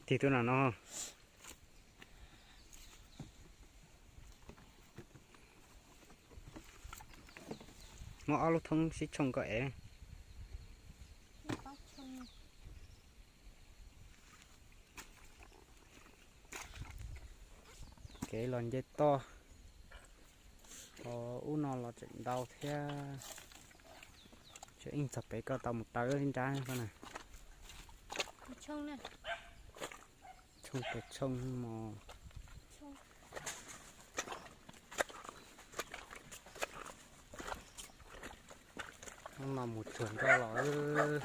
Tig tuaj no no. Muab ob lub thoob sib tshooj koj es. Kev los nce toj, ub no los tseem ntau thiab. Tseem txog pem koj tau mus taw nrab na. Tshooj pes tshooj mos. Hnub no mus tsuag nroj los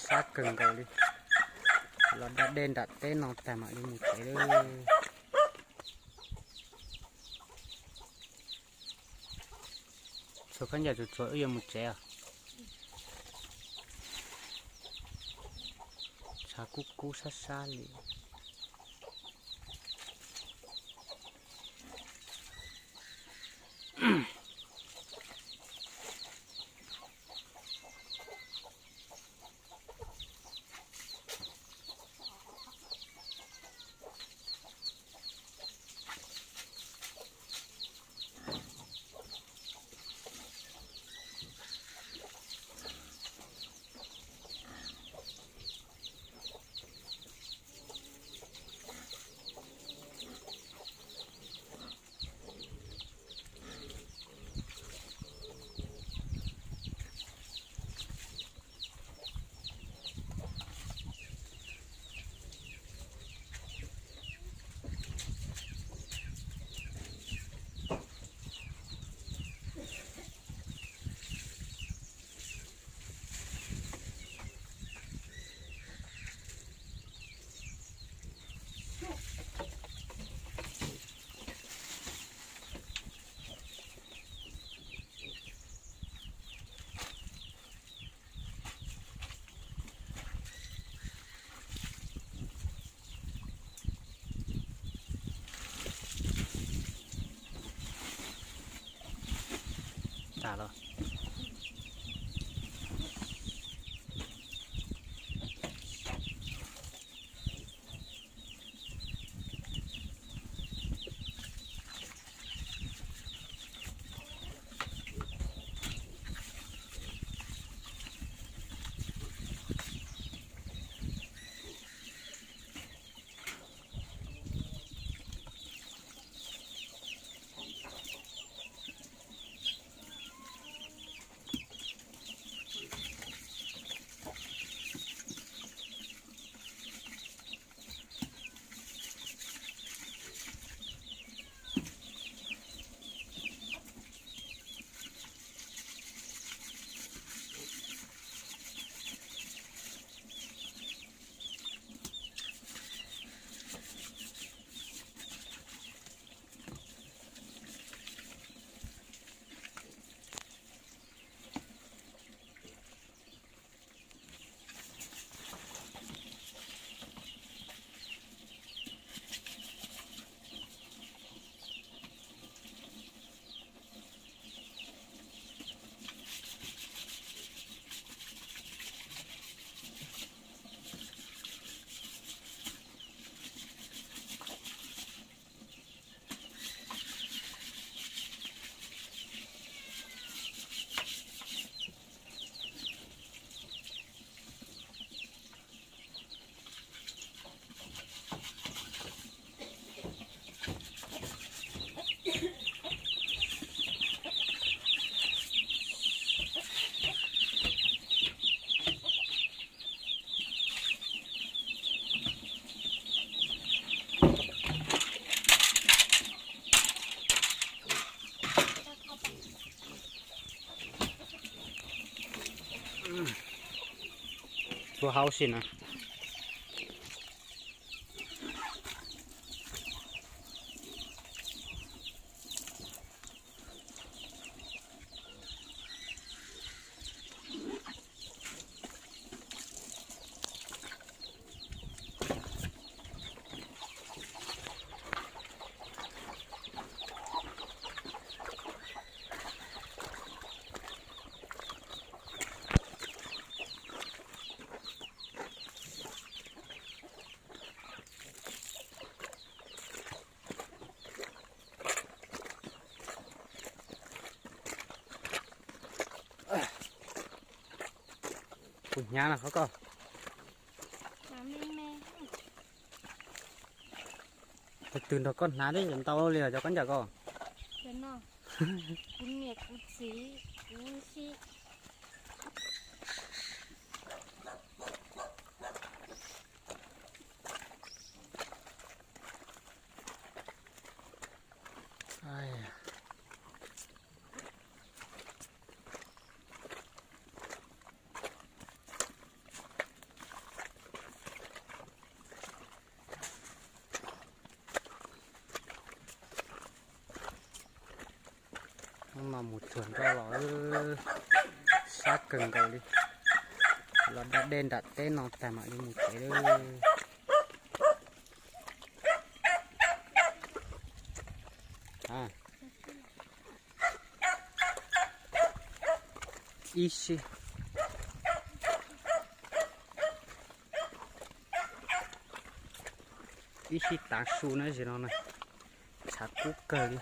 sab kawg nkaus li. Los da dej nram teb no tag mam li mus tsev lawm. Tsuag khaub ncaws tsuag tsuag wb yuav mus tsev os. Tshav kub kub sab sab li. Tas los. Tsuav hauv si na. Tus hnyav no qhov ko. Tus twg nrog koj hnav thiab ntau li os cov khaub ncaws ko? Kuv niam kuv txiv, kuv si. Hnub no mus tsuag nroj los sab kawg nkaus li. Los da dej nram teb no tag mam li mus tsev lawm. Ib sij, ib sij tav su na, zim no na, tshav kub kawg li.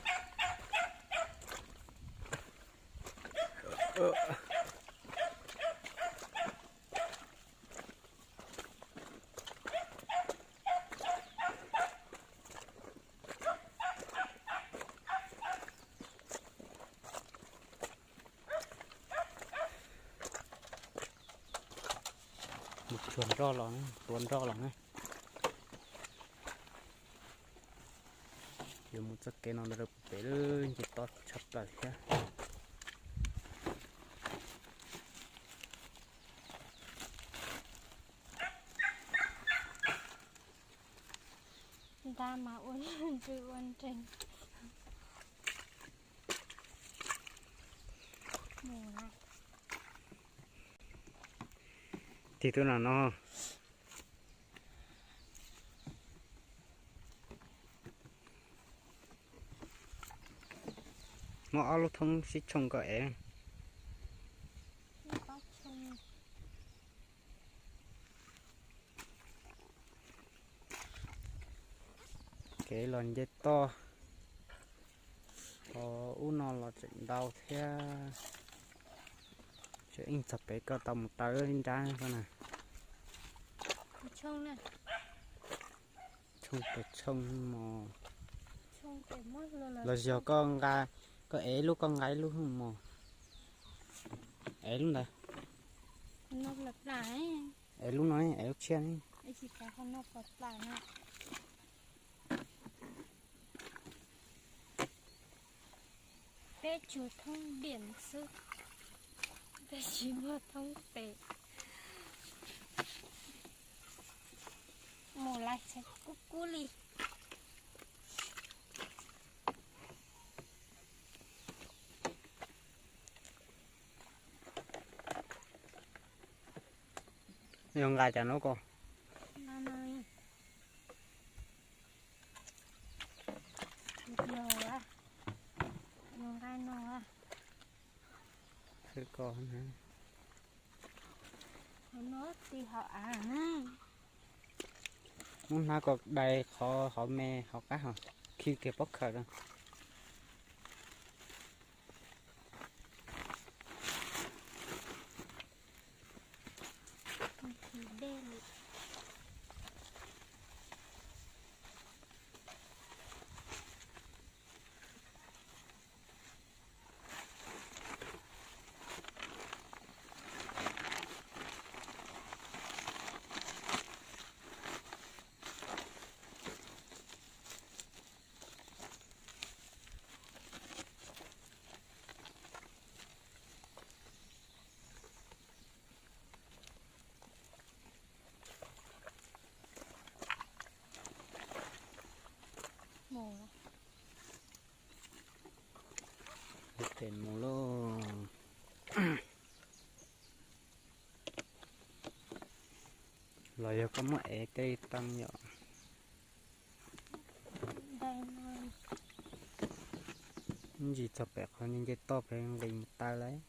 Mus tsuag nroj los, tua nroj los na. Yuav mus txoj kev no ntawd rau pem lawm, nce toj tshaj plaws thiab. Ntab mas ua ntsws ua nreeg. Tig tuaj no no. Muab ob lub thoob sib tshooj kom ev. Kev los nce toj, ho ub no los tseem ntau thiab. Tseem ib txog pem koj tau mus taw ib nrab na. Tshooj pes tshooj mos. Los yog koj nqa, koj ev ib lub koj nqa ib lub mos. Ev lub ntawd. Ev lub no, ev lub tshiab. Peb tsuas thoob diam xwb, peb tsis muaj thoob pes. Mus lais txhais kub kub li. Yog nqa cas no ko? Nqa no. Muab hnab ko dai qhov hauv me hauv qab hauv, khi kiag pob khaws rau. Mus lauj. Los yog koj muab ev tej tee yom. Ntsis txog pem qhov nce toj pem nqis mus taw lawm.